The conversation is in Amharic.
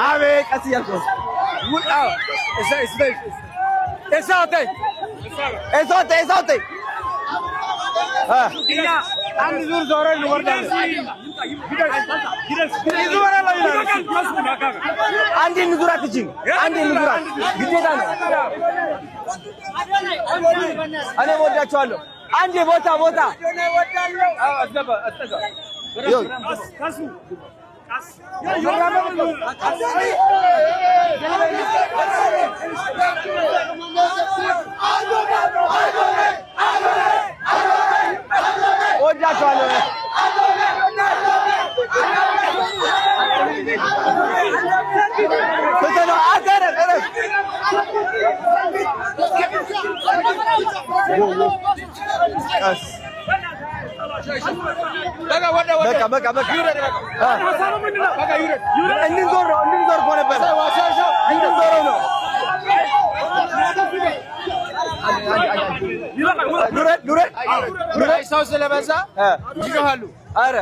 አቤት ቀስ እያልኩ ነው። እዛው ተይ። አንድ ዙር ዞረን እንወርዳለን። አንዴ እንዙራት እቺን፣ አንዴ እንዙራት ግዴታ ነው። እኔም ወዳቸዋለሁ። አንዴ ቦታ ቦታ ወዳቸዋለሁ። ፍተነው አንተ እረፍ እረፍ። ቀስ በቃ በቃ በቃ እንድንዞር ነው፣ እንድንዞር እኮ ነበር፣ እንድንዞረው ነው። ኑረድ ኑረድ ኑረድ። ሰው ስለበዛ ይጮሃሉ። ኧረ